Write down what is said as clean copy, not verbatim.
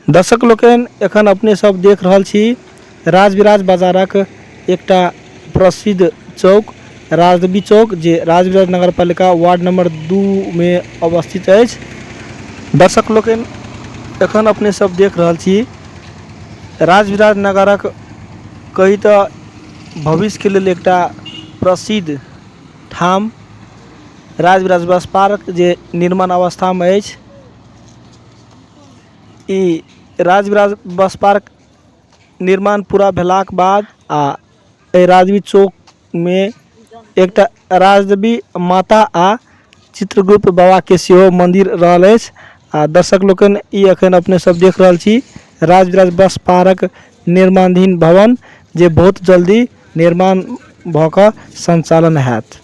दर्शक लोकनि, एखन अपने सब देख रहल छी राजविराज बाजारक एकटा प्रसिद्ध चौक राजदेवी चौक, जे राजविराज नगरपालिका वार्ड नंबर 2 मे अवस्थित अछि। दर्शक लोकनि, एखन अपने सब देख रहल छी राजविराज नगरक कही तऽ भविष्यके लेल एकटा प्रसिद्ध ठाम राजविराज बस पार्क, जे निर्माण अवस्थामे अछि। ई राजविराज बस पार्क निर्माण पूरा भेलाक बाद आ एहि राजवी चौकमे एकटा राजदेवी माता आ चित्रगुप्त बाबाके सेहो मन्दिर रहल अछि। आ दर्शक लोकनि, ई एखन अपने सब देख रहल छी राजविराज बस पार्क निर्माणाधीन भवन, जे बहुत जल्दी निर्माण भऽ कऽ सञ्चालन हैत।